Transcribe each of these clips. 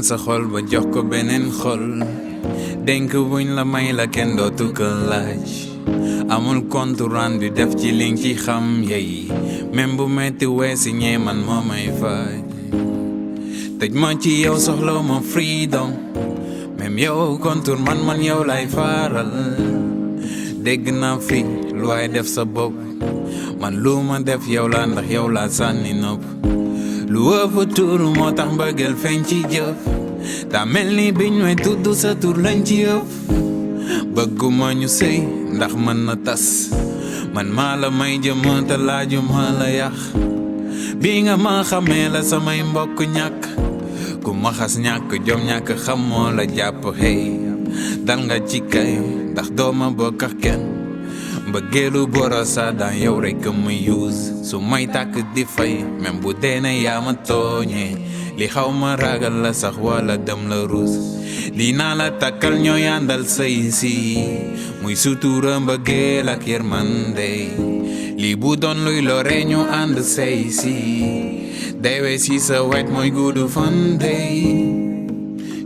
naan sa xol ba jox ko beneen xol denk buñ la may la kenn dootu ko laaj amul compte rendu def ci liñ ci xam yey même bu metti weesi ñee man moo may faj tëj ma ci yow soxla ma freedom même yow contour man yow lay faral dégg naa fi lu ay def sa bopp man lu ma def yow la ndax yow la sànni nopp lu ëpp tur moo tax mbëggeel feeñ ci jëf daa mel ni biñ may tudd sa tur lañ ci ëpp bëgguma ñu sëy ndax mën na tas man maa la may jëm te laajuma la yàq bi nga ma xamee la samay mbokk ñàkk ku ma xas ñàkk jom ñàkk xam moo la jàpp xëy dal nga ci kay ndax dooma bokk ak kenn mbëggeelu borosa daan yow rekk ma use su may tàkk di fay même bu deene yaa ma tooñee li xaw ma ragal la sax wala dem la ruus lii naa la takkal ñooy àndal say si muy sutura mbëggeel ak yërmande lii bu doon luy lore ñu ànd say si dewe si sa wet mooy guddu fan dey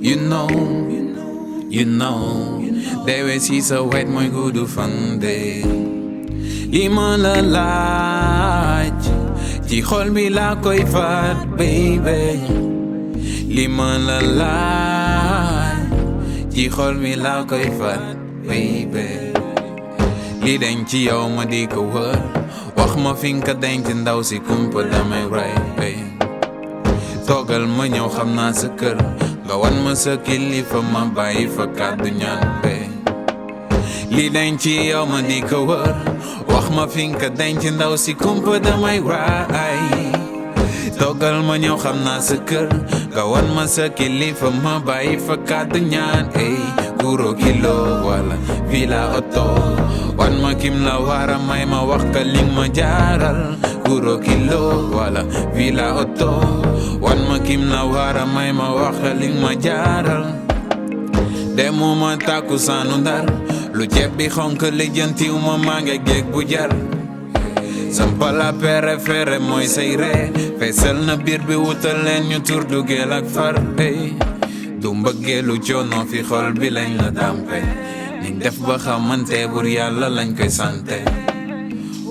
you know dewe si sa wet mooy guddu fan dey li ma la laaj ci xol bi laa koy faat baby li ma la laaj ci xol bi laa koy faat baby li dañ ci yow ma di ko wër wax ma fi nga denc ndaw si kumpa damay ray toogal ma ñëw xam naa sa kër nga wan ma sa kilifa ma bàyyi fa kàddu ñaan li dañ ci yow ma di ko wër wax ma fi nga denc ndaw si kumpa damay ray toogal ma ñëw xam naa sa kër nga wan ma sa kilifa ma bàyyi fa kàddu ñaan guro kilo wala villa auto wan ma kim la wara may ma wax ka ling ma jaaral guro kilo wala villa auto wan ma kim la wara may ma wax ka ling ma jaaral demuma takku saanu ndar lu ceeb bi xonk lijjantiw ma maa ngi géeg bu jar sampa la préféré mooy say ree feesal na biir bi wutal leen ñu tur dugeel ak far du mbëggeelu coono fi xol bi lañ la dàmpe niñ def ba xamante bur yàlla lañ koy sante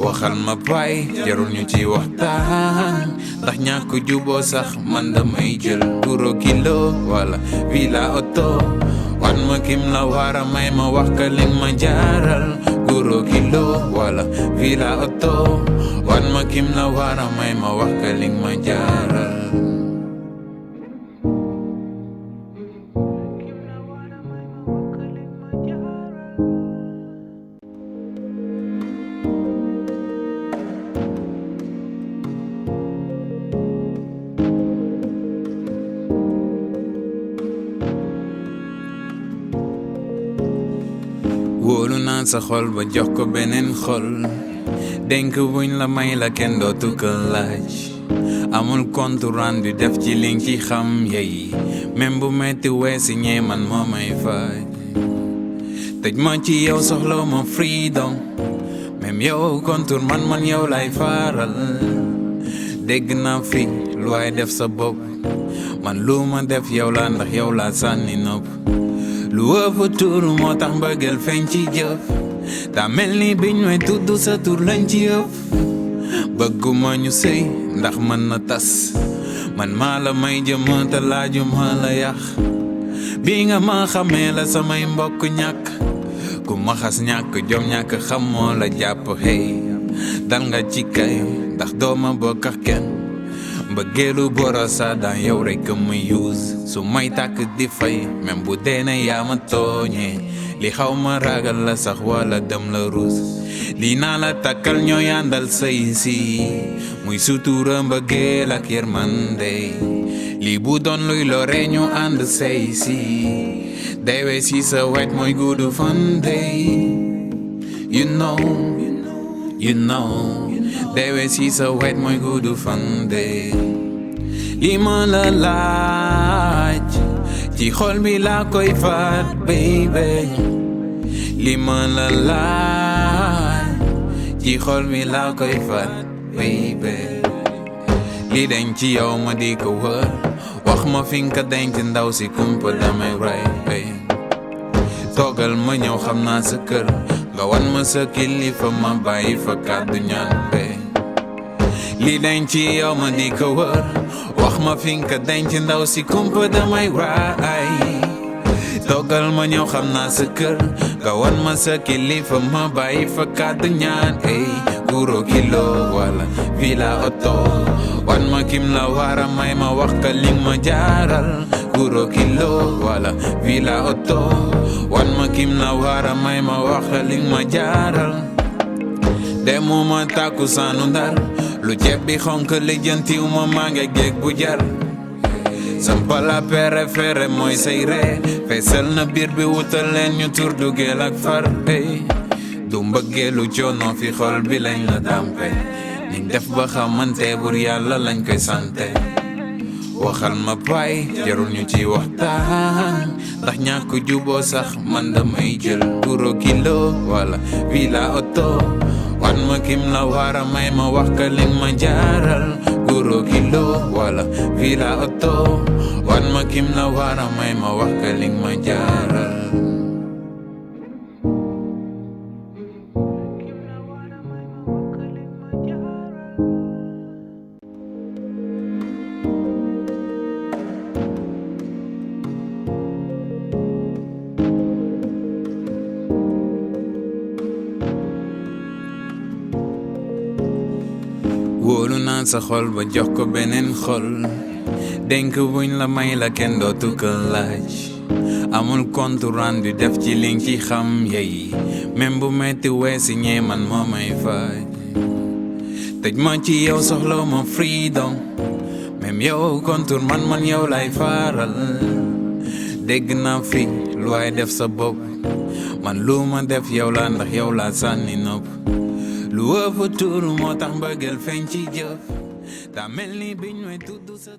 waxal ma pay jarul ñu ci waxtaan ndax ñàkk juboo sax man damay jël guro kilo wala villa auto wan ma kim la wara may ma wax ka ling ma jaaral guro kilo wala villa auto wan ma kim la wara may ma wax ka ling ma jaaral wóolu naan sa xol ba jox ko beneen xol denk buñ la may la kenn dootu ko laaj amul compte rendu def ci liñ ci xam yey même bu metti weesi ñee man moo may faj tëj ma ci yow soxla ma freedom même yow contour man yow lay faral dégg naa fi lu ay def sa bopp man lu ma def yow la ndax yow la sànni nopp lu ëpp tur moo tax mbëggeel feeñ ci jëf daa mel ni biñ may tudd sa tur lañ ci ëpp bëgguma ñu sëy ndax mën na tas man maa la may jëm te laajuma la yàq bi nga ma xamee la samay mbokk ñàkk ku ma xas ñàkk jom ñàkk xam moo la jàpp xëy dal nga ci kay ndax dooma bokk ak kenn mbëggeelu borosa daan yow rekk ma use su may tàkk di fay même bu deene yaa ma tooñee li xaw ma ragal la sax wala dem la ruus lii naa la takkal ñooy àndal say si muy sutura mbëggeel ak yërmande lii bu doon luy lore ñu ànd say si dewe si sa wet mooy guddu fan dey you know dewe si sa wet mooy guddu fan dey li ma la laaj ci xol bi laa koy faat baby li ma la laaj ci xol bi laa koy faat baby li dañ ci yow ma di ko wër wax ma fi nga denc ndaw si kumpa damay ray hey. Toogal ma ñëw xam naa sa kër nga wan ma sa kilifa ma bàyyi fa kàddu ñaan hey. Li denc ci yow ma di ko wër wax ma fi nga denc ndaw si kumpa damay ray. Toogal ma ñëw xam naa sa kër nga wan ma sa kilifa ma bàyyi fa kàddu ñaan ey guro kilo wala villa auto wan ma kim la wara may ma wax ka li ma jaaral guro kilo wala villa auto wan ma kim la wara may ma wax ka li ma jaaral demuma takku saanu ndar lu ceeb bi xonk lijjantiw ma maa ngi géeg bu jar sampa la préféré mooy say ree feesal na biir bi wutal leen ñu tur dugeel ak far hey. Du mbëggeelu coono fi xol bi lañ la dàmpe niñ def ba xamante bur yàlla lañ koy sante waxal ma pay jarul ñu ci waxtaan ndax ñàkk juboo sax man damay jël guro kilo wala villa auto wan ma kim la wara may ma wax ka li ma jaaral guro kilo wala villa auto wan ma kim la wara may ma wax ka li ma jaaral wóolu naan sa xol ba jox ko beneen xol denk buñ la may la kenn dootu ko laaj amul compte rendu def ci liñ ci xam yey même bu metti weesi ñee man moo may faaj tëj ma ci yow soxla ma freedom même yow contour man yow lay faral dégg naa fi lu waay def sa bopp man lu ma def yow la ndax yow la sànni nopp lu ëpp tuuru moo tax mbëggeel feeñ ci jëf daa mel ni biñ may tudd sa